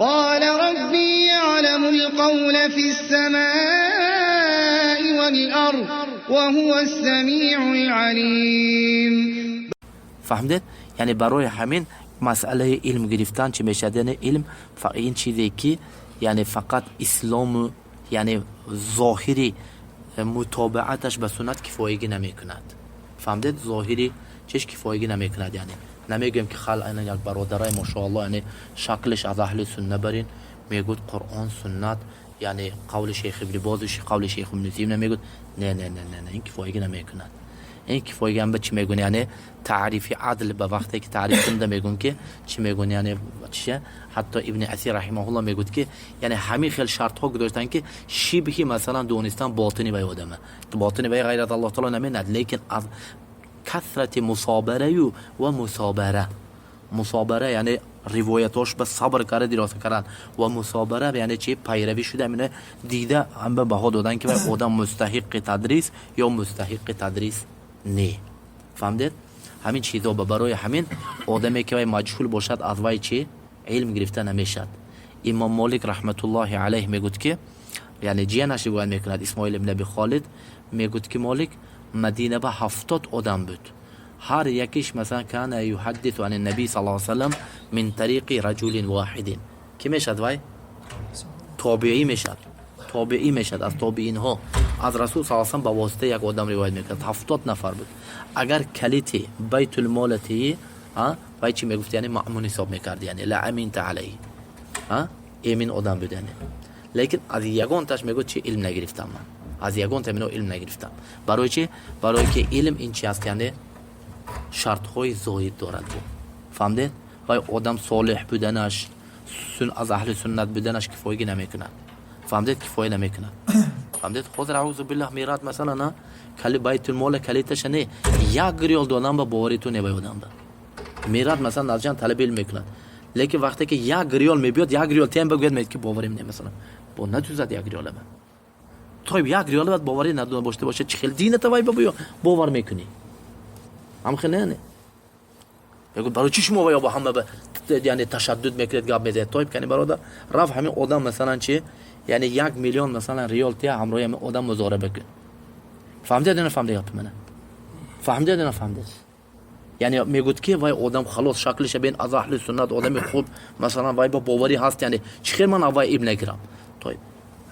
قال ربي يعلم القول في السماء والأرض وهو السميع العليم. Фаҳмидед? Яъне барои ҳамин масъалаи илм гирифтан чӣ мешавад? Яъне илм ин чизе ки, яъне, фақат ислому, яъне зоҳири мутобиаташ ба суннат кифоягӣ намекунад. Фаҳмидед? Зоҳири чиш кифоягӣ намекунад. Яъне намегӯем, ки хал ана як бародарай, машоалло, яъне шаклиш аз аҳли сунна барин мегӯд, Қуръон, суннат, яъне қавли шейх ибни Бозу, қавли шейх ибни Усаймин мегӯд. Не, не, не, не, ин кифоягӣ намекунад. Ин кифоягӣ ба чӣ мегӯн? Яъне таърифи адл ба вақте ки таъриф кунда, мегӯн ки чӣ мегӯн? Яъне чия? Ҳатто Ибни Асир раҳимаҳулло мегӯд, ки яъне ҳамин хел шартҳо гузоштанд, ки шибҳи масалан донистан ботини вай одама, ботини вай ғайр аз Аллоҳ таоло наменад, лекин аз касрати мусобараю ва мусобара, мусобара яъне ривоятош ба сабр карда, дироса кардан, ва мусобара яъне чи? Пайравӣ шуда, ҳамина дида, ҳам ба баҳо додан, ки вай одам мустаҳиқи тадрис ё мустаҳиқи тадрис не. Фаҳмидед? Ҳамин чизо ба барои ҳамин одаме ки вай маҷҳул бошад, аз вай чи илм гирифта намешавад. Имом Молик раҳматуллоҳи алайҳ мегӯд, ки яъне ҷиянаш ривоят мекунад, Исмоил ибн Аби Холид мегӯд, ки Молик Мадина ба 70 одам буд, ҳар якиш масалан كان يحدث عن النبي صلى الله عليه وسلم من طريق رجل واحد. Ки мешад вай? Тобиӣ мешад, тобиӣ мешад, аз тобиинҳо. Аз Расул са салам ба воситаи як одам ривоят мекард. 70 нафар буд. Агар калити байтулмолатии вай чӣ мегуфт? Яъне маъмун ҳисоб мекард, яъне لأمنت عليه, эмин одам буд. Яъне лекин аз ягонташ мегӯд, чи илм нагирифтам ман, аз ягонта мино илм нагирифтам. Барои чи? Барое ки илм ин чи аст? Яъне шартҳои зоид дорад бу. Фаҳмдед? Вай одам солеҳ буданаш, аз аҳли суннат буданаш кифоягӣ намекунад. Фаҳмдед? Кифоя намекунад. Фаҳмдед? Ҳозир, аузу биллаҳ, мерад, масалан, кали байтулмола калиташа не, 1 риёл додан ба бовари ту не, вай одам ба мерад, масалан, аз ҷан талаби илм мекунад, лекин вақте ки 1 риёл мебиёд, 1 риёл тем бигӯяд, мегӯяд, ки боварим не, масалан, бо надузад 1 риёла ба то 1 риёла баъд боварӣ надошта бошад, чӣ хел дината вай ба бовар мекунӣ? Ҳам хел не, мегӯяд: барои чӣ шумо вай ба ҳама ба, яъне, ташаддуд мекунед, гап мезанед? Тоиб, кани бародар, рафт, ҳамин одам, масалан, чи, яъне 1 миллион, масалан, риёл тия, ҳамроҳи ҳамин одам музораба кун. Фаҳмидед ё нафаҳмидед гапи мана? Фаҳмидед ё нафаҳмидед? Яъне мегӯд, ки вай одам халос шаклиша бин, аз аҳли суннат, одами хуб, масалан, вай ба боварӣ ҳаст, яъне чӣ хел ман вай илм нагирам? Тоиб,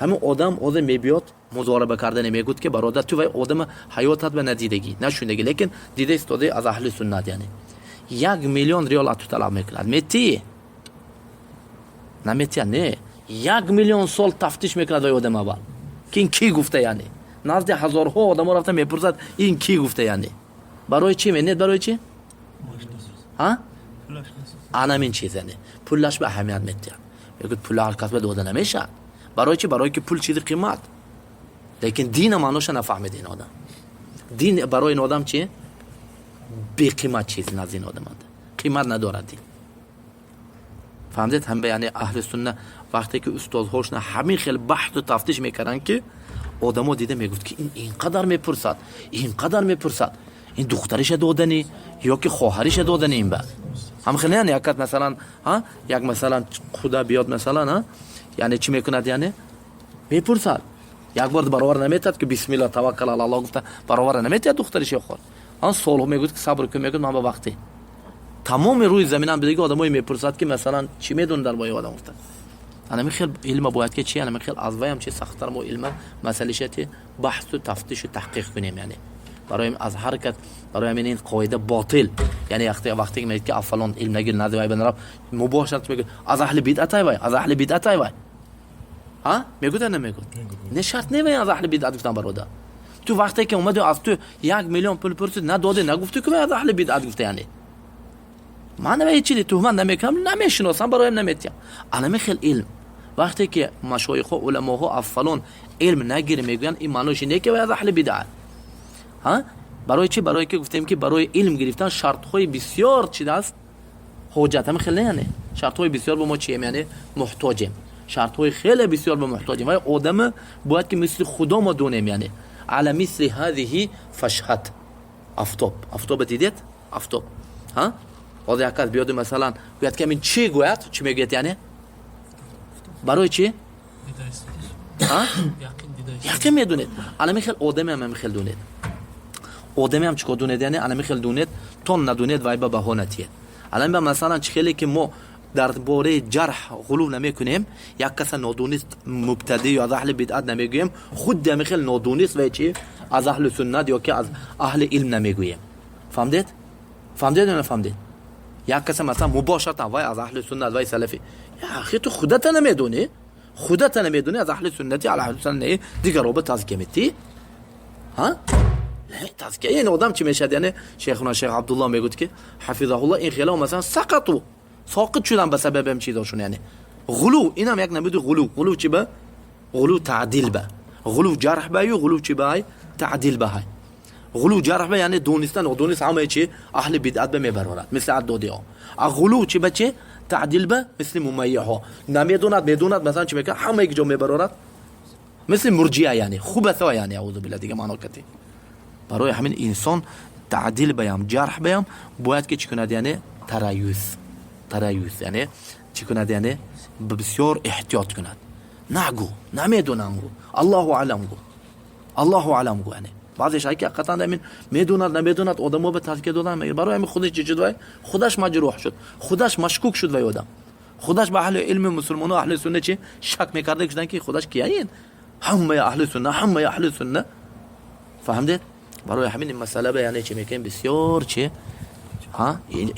ҳамин одам ҳозир мебиёд музораба кардане, мегӯд, ки бародар, ту вай одама ҳаётат ба надидагӣ, нашунидагӣ, лекин дида истодаи, аз аҳли суннат, яъне 1 миллион риёл аз ту талаб мекунад, метӣ, наметия? Не, 1 миллион сол тафтиш мекунад вай одам аввал, ки ин кӣ гуфта, яъне назди ҳазорҳо одамо рафта мепурсад, ин кӣ гуфта. Яъне барои чӣ менед? Барои чӣ? Анамин чиз, яъне пулаш ба аҳамият метиҳад. Мегӯяд, пула ҳар кас ба дода намешавад. Барои чӣ? Барои ки пул чизи қимат, лекин дина маъноша нафаҳмид ин одам. Дин барои ин одам чи? Беқимат чиз назди ин одаманд, қимат надорад дин. Фаҳмидед? Ҳам яъне аҳли сунна вақте ки устозҳошна ҳамин хел баҳту тафтиш мекарданд, ки одамо дида мегуфт, ки ин инқадар мепурсад, инқадар мепурсад, ин духтариша додани ё ки хоҳариша додани ин ба ҳам хел. Яъне якат, масалан, як, масалан, худа биёд, масалан, яъне чӣ мекунад? Яъне мепурсад, як бор баровар наметиҳад, ки бисмилла, таваккал алаллоҳ гуфта баровар наметиҳад духтариш ё хор. Он солҳо мегӯяд, ки сабр кун, мегӯяд, ман ба вақте тамоми рӯи заминам бидиги одамое мепурсад, ки масалан чӣ медонӣ дар бораи одам гуфта. Анами хел илма бояд ки чи, анами хел аз ваям чи сахттар мо илма масъалишати баҳсу тафтишу таҳқиқ кунем. Яъне барои аз ҳаракат, барои ҳамин ин қоида ботил. Яъне вақте ки мегӯяд, ки аз фалон илм нагир, назди вай бнараф, мубошарат мегӯяд, аз аҳли бидъатай вай, аз аҳли бидъатай вай, ҳа, мегӯяд ё намегӯяд? Не, шарт не вай аз аҳли бидъат гуфтан. Бародар, ту вақте ки омади, аз ту 1 миллион пул пурсид, надодӣ, нагуфтӣ, ки вай аз аҳли бидъат гуфта. Яъне ман вай чизи туҳмат намекунам, намешиносам, бароям наметиҳам. Анами хел илм вақте ки машоихҳо, уламоҳо аз фалон илм нагир мегӯянд, ин маъноиши не, ки вай аз аҳли бидъат. Ҳа, барои чӣ? Барое ки гуфтем, ки барои илм гирифтан шартҳои бисёр чи аст, ҳоҷат. Ҳами хел не, яъне шартҳои бисёр ба мо чием? Яъне муҳтоҷем, шартҳои хеле бисёр ба муҳтоҷем. Вай одама бояд ки мисли худо мо донем, яъне على مثل هذه فاشهد. Афтоб, афтоба дидед? Афтоб, ҳа, ҳозир як кас биёду, масалан, гӯяд, ки амин чӣ гӯяд, чӣ мегӯяд? Яъне Барои чӣ? Яқин медонед. Анами хел одаме ҳам ами хел донед. Одаме ҳам чӣ кор донед? Яъне анами хел донед, то надонед, вай ба баҳо натиҳед. Алан ба масалан, чӣ хеле ки мо дар бораи ҷарҳ ғулув намекунем, як каса нодонист мубтадӣ ё аз аҳли бидъат намегӯем, худи ами хел нодонист вай чи аз аҳли суннат ё ки аз аҳли илм намегӯем. Фаҳмдед? Фаҳмдед ё нафаҳмдед? Як каса масалан мубошаратан вай аз аҳли суннат, вай салафӣ. Я ахи, ту худата намедонӣ, худата намедонӣ аз аҳли суннати, аҳли суннат не, дигаро ба тазкия метӣ? Ҳа, тазкия ин одам чӣ мешавад? Яъне шейхуна шейх Абдулло мегӯд, ки ҳафизаҳулло, ин хело масалан сақату соқит шудан ба сабаби ҳам чизошун, яъне ғулув. Инам як намуди ғулув. Ғулув чи ба? Ғулув таъдил ба, ғулув ҷарҳ ба ю ғулув чи ба? Ай таъдил ба ҳай. Ғулув ҷарҳ ба, яъне дониста нодонист ҳамаи чи аҳли бидъат ба мебарорад, мисли аддодиҳо. А ғулув чи ба? Чи таъдил ба, мисли мумайяҳо, намедонад, медонад, масалан, чи мекунад, ҳамаи ҷо мебарорад, мисли мурҷия, яъне хубасо, яъне аузу билла, дига маъно кати. Барои ҳамин инсон таъдил баям, ҷарҳ баям бояд ки чӣ кунад? Яъне тараюс, тараюс, яъне чӣ кунад? Яъне бисёр эҳтиёт кунад. Нагӯ намедонам, гӯ аллоҳу алам, гӯ аллоҳу алам, гӯ. Яъне баъзеш ки ҳақиқатан ҳамин медонад, намедонад, одамо ба тазкия додан. Барои ҳамин худаш чӣ шуд? Вай худаш маҷрӯҳ шуд, худаш машкук шуд. Вай одам худаш ба аҳли илми мусулмону аҳли сунна чи шак мекарда шудан, ки худаш кияин, ҳамаи аҳли сунна, ҳамаи аҳли сунна. Фаҳмдед? Барои ҳамин ин масъала ба яъне чӣ мекунем? Бисёр чи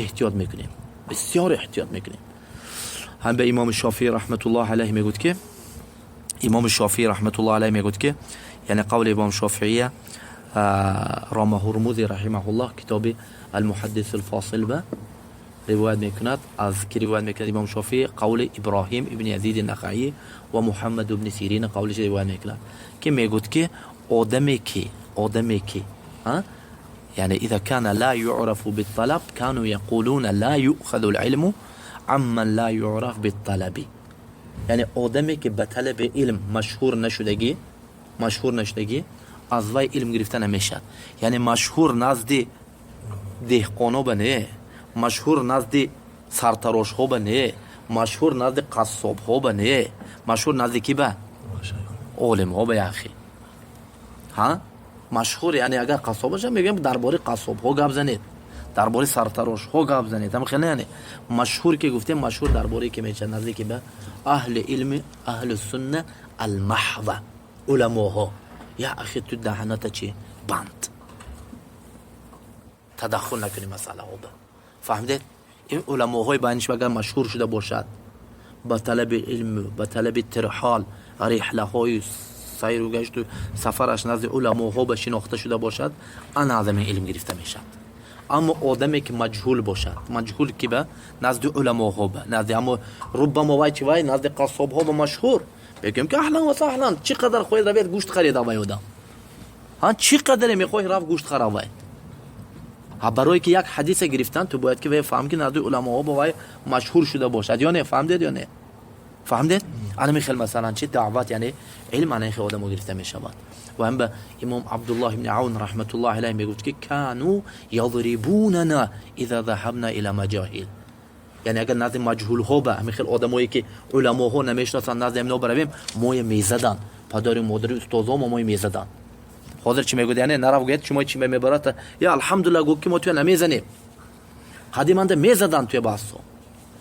эҳтиёт мекунем, бисёр эҳтиёт мекунем. Ҳам ба имоми Шофиӣ раҳматуллоҳ алайҳ мегӯд, ки имоми Шофиӣ раҳматуллоҳ алайҳ мегӯд, ки яъне қавли имом Шофиия Рома Ҳурмузи раҳимаҳуллоҳ китоби Алмуҳаддис алфосил ба ривоят мекунад. Аз ки ривоят мекунад имом Шофиӣ? Қавли Иброҳим ибни Язиди Нахаӣ ва Муҳаммад ибни Сирин қавлиш ривоят мекунад, ки мегӯд, ки одаме ки яъне إذا كان لا يعرف بالطلب، كانوا يقولون لا يؤخذ العلم عمن لا يعرف بالطلب. Яъне одаме ки ба талаби илм машҳур нашудагӣ, машҳур нашудагӣ, аз вай илм гирифта намешавад. Яъне машҳур назди деҳқоно ба не, машҳур назди сартарошҳо ба не, машҳур назди қассобҳо ба не, машҳур назди ки ба? Олимҳо ба, яхи. Ҳа, машҳур, яъне агар қассоб боша, мегӯям, дар бораи қассобҳо гап занед, дар бораи сартарошҳо гап занед, ам хеле. Яъне машҳур ки гуфтем, машҳур дар бораи ки мешавад? Наздики ба аҳли илми аҳли сунна алмаҳва, уламоҳо. Я ахи, ту даҳаната чи банд, тадаххул накунӣ масъалаҳо ба. Фаҳмидед? Ин уламоҳои байниш агар машҳур шуда бошад ба талаби илму ба талаби тирҳол, риҳлаҳои сайру гашту сафараш назди уламоҳо ба шинохта шуда бошад, ана аз ҳамин илм гирифта мешавад. Аммо одаме ки маҷҳул бошад, маҷҳул ки ба назди уламоҳо ба назди, аммо руббамо вай чи, вай назди қассобҳо ба машҳур, мегӯем ки аҳлан ва саҳлан, чӣ қадар хоҳед, равед гӯшт харида вай одам, ҳа, чӣ қадаре мехоҳӣ, рафт гӯшт хара вай. Ҳа, барое ки як ҳадиса гирифтан, ту бояд ки вай фаҳм, ки назди уламоҳо ба вай машҳур шуда бошад ё не. Фаҳмдед ё не? Фаҳмдед? Ана михел масалан чи даъват, яъне илм ана хел одамо гирифта мешавад. Ва ҳам ба имом Абдуллоҳ ибни Авн раҳматуллоҳи алайҳ мегуфт, ки كانوا يضربوننا إذا ذهبنا إلى مجاهيل. Яъне агар назди маҷҳулҳо ба ҳамин хел одамое ки уламоҳо намешиносанд, назди ҳамино баравем, моя мезаданд, падару модари устозҳо мо моя мезаданд. Ҳозир чӣ мегӯяд? Яъне нарав, гӯяд, шумо чӣ мебарад? Я алҳамдулилла, гӯ ки мо туя намезанем. Қадиманда мезаданд туя, баҳсо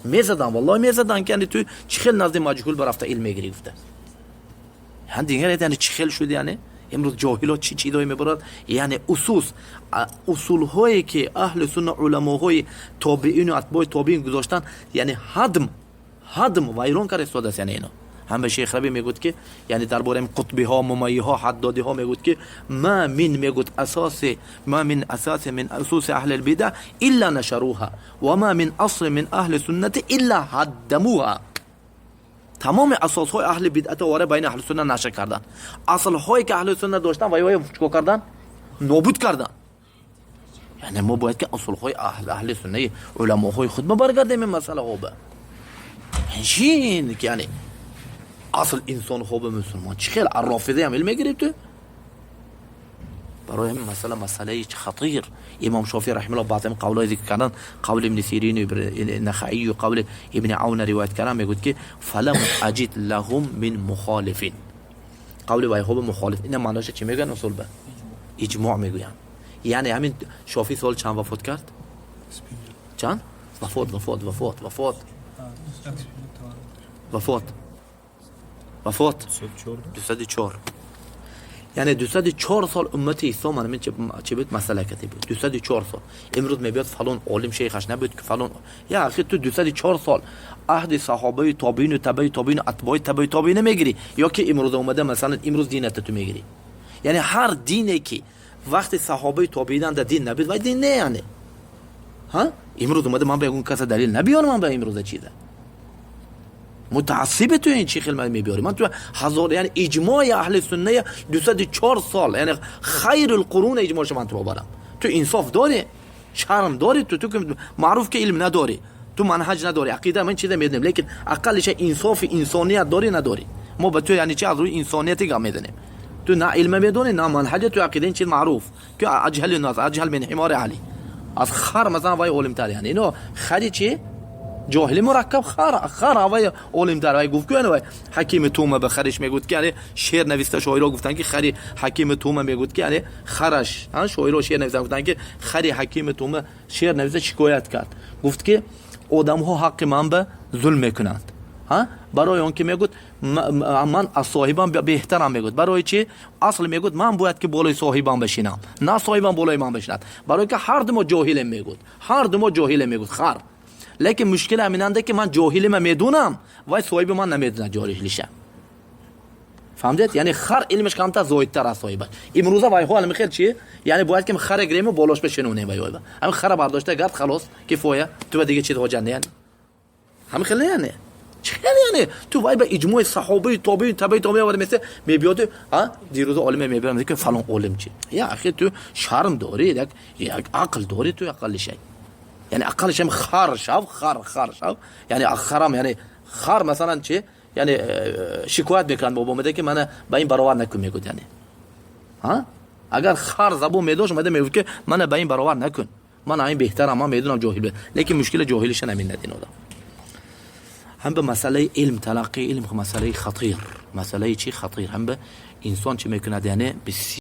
мезаданд, валлоҳи мезаданд, ки яъне ту чӣ хел назди маҷҳул барафта илм мегирӣ, гуфта. Дигар яъне чӣ хел шуд? Яъне имрӯз ҷоҳило чӣ чизое мебарад? Яъне усус, усулҳое ки аҳли сунна, уламоҳои тобиину атбои тобиин гузоштанд, яъне ҳадм вайрон карда истодааст. Яъне ино ҳам ба шейх Раби мегӯд, ки яъне дар бораи қутбиҳо, мумайиҳо, ҳаддодиҳо мегӯд, ки ما من мегӯд асоси ما من أساس من أسس أهل البدع إلا نشروها وما من أصل من أهل السنة إلا هدموها. Тамоми асосҳои аҳли бидъата вора байни аҳли сунна нашр карданд. Аслҳое ки аҳли сунна доштан, вай чикор карданд? Нобуд карданд. Яъне мо бояд ки асулҳои аҳли суннаи уламоҳои худ ба баргардем ин масъалаҳо ба. Чин ки яъне асл инсонҳо ба мусулмон чӣ хел аррофизаям илм мегириб ту? Барои ҳамин масъала масъалаи хатир. Имом Шофеъ раҳимаҳуллоҳ баъзе қавлҳое зикр кардан, қавли Ибни Сирин, Нахаию, қавли Ибни Авна ривоят кардан, мегӯяд ки فلم أجد لهم من مخالف. Қавли вайҳо ба мухолиф. Ина маъноша чӣ мегӯянд? Усул ба иҷмоъ мегӯянд. Яъне ҳамин Шофӣ сол чанд вафот кард? Чанд вафот, вафот, вафот, вафот, вафот, вафот? 204. Яъне 204 сол уммати ислом ҳамин чӣ буд, масъала кати буд 204 сол. Имрӯз мебиёд, фалон олим шейхаш набуд, ки фалон. Я ахи, ту 204 сол аҳди саҳобаи, тобиину, табаи тобиину, атбои табаи тобиина мегирӣ ё ки имрӯз омада, масалан, имрӯз дината ту мегирӣ? Яъне ҳар дине ки вақти саҳобаи тобиинанда дин набуд, вай дин не. Яъне ҳа, имрӯз омада, ман ба ягон каса далил набиёрам, ман ба имрӯза чиза мутаассибе. Ту ин чӣ хел мебиёрӣ? Ман ту ҳазор, яъне иҷмои аҳли сунная 204 сол, яъне хайрул қурун иҷмоъша ман ту бобарам. Ту инсоф дорӣ? Шарм дорӣ? Ту маъруф ки илм надорӣ, ту манҳаҷ надорӣ, ақида, ман чиза медонем, лекин ақаллиша инсофи инсоният дорӣ, надорӣ? Мо ба ту, яъне чи, аз рӯи инсонияти гап мезанем. Ту на илма медонӣ, на манҳаҷа, ту ақида, ин чиз маъруф ки أجهل الناس، أجهل من حمار أهله. Аз хар масалан вай олимтар. Яъне ино хари чи, ҷоҳили мураккаб, хар вай олимтар. Вай гуфт ки вай ҳакими Тума ба хариш мегӯд ки, яъне шеър нависта, шоиро гуфтанд ки хари ҳакими Тума мегӯд ки, яъне хараш, шоиро шеър нависта, гуфтанд ки хари ҳакими Тума шеър нависта, шикоят кард, гуфт ки одамҳо ҳаққи ман ба зулм мекунанд, барои он ки, мегӯд, ман аз соҳибам беҳтарам. Мегӯд, барои чи? Асл, мегӯд, ман бояд ки болои соҳибам бишинам, на соҳибам болои ман бишинад, барои ки ҳар ду мо ҷоҳилем, мегӯд, ҳар ду мо ҷоҳилем, мегӯд хар. Лекин мушкил ҳаминанда ки ман ҷоҳилима медунам, вай соҳиби ман намедунад ҷоҳилиша. Фаҳмидед? Яъне хар илмаш камтар, зоидтар аз соҳибаш. Имрӯза вайҳо алами хел чи, яъне бояд ки хара гирему болош бишинонем. Вайҳоба ҳамин хара бардошта гард, халос, кифоя. Ту ба дига чиз ҳоҷат не. Яъне ҳамин хел не, яъне чӣ хел, яъне ту вай ба иҷмои саҳобаи, тобеи, табаи тобеи оварда месте, мебиёду дирӯза олиме мебиёд ки фалон олим чи. Я ахи, ту шарм дорӣ? Як ақл дорӣ ту? Ақаллишай, яъне ақаллишам хар шав, хар шав. Яъне харам, яъне хар масалан чи, яъне шикоят мекунанд бобо омада ки мана ба ин баровар накун, мегӯд. Яъне агар хар забон медошт, омада мегӯфт ки мана ба ин баровар накун, ман ин беҳтарам, ман медонам ҷоҳил. Лекин мушкила ҷоҳилиша наминад ин одам. Ҳам ба масъалаи илм, талаққии илм масъалаи хатир, масъалаи чи, хатир. Ҳам ба инсон чӣ мекунад, яъне бисёр.